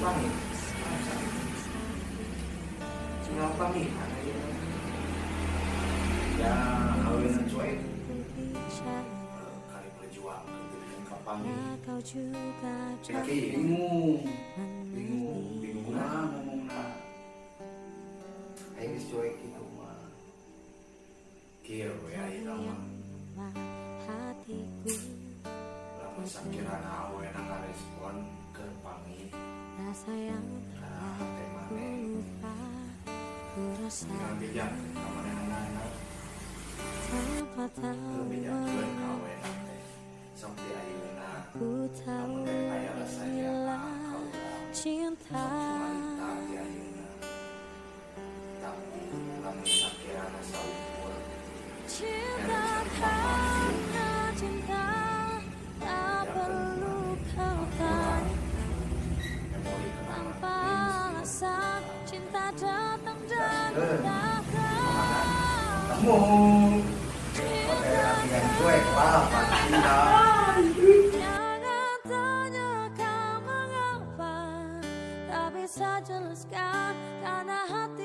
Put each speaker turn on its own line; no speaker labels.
panggih. Tinggal panggihan aja.
Ya, awena cuek. Kali berjuang gitu dengan kapanggih.
Kaki.
Bingung, bingung, bingung kumaha ngomongna. Aing geus cuek gitu mah. Kieu we ayeuna mah. Lamun sakirana awena ngarespon keur panggih kana hate maneh. Tinggal bejakeun ka manehna, keur bejakeun ka awena teh. Sok di ayeuna lamun rek aya rasa nyaah ka urang. Sok cumarita di ayeuna. Tapi lamun sakirana saukur
Cinta karena cinta tak perlu kau tanya.
Memori kenangan.
Tanpa alasan cinta datang dan datang.
Kamu pakai latihan cuek lah pasti lah.
Jangan tanyakan mengapa. Tak bisa jelaskan karena hati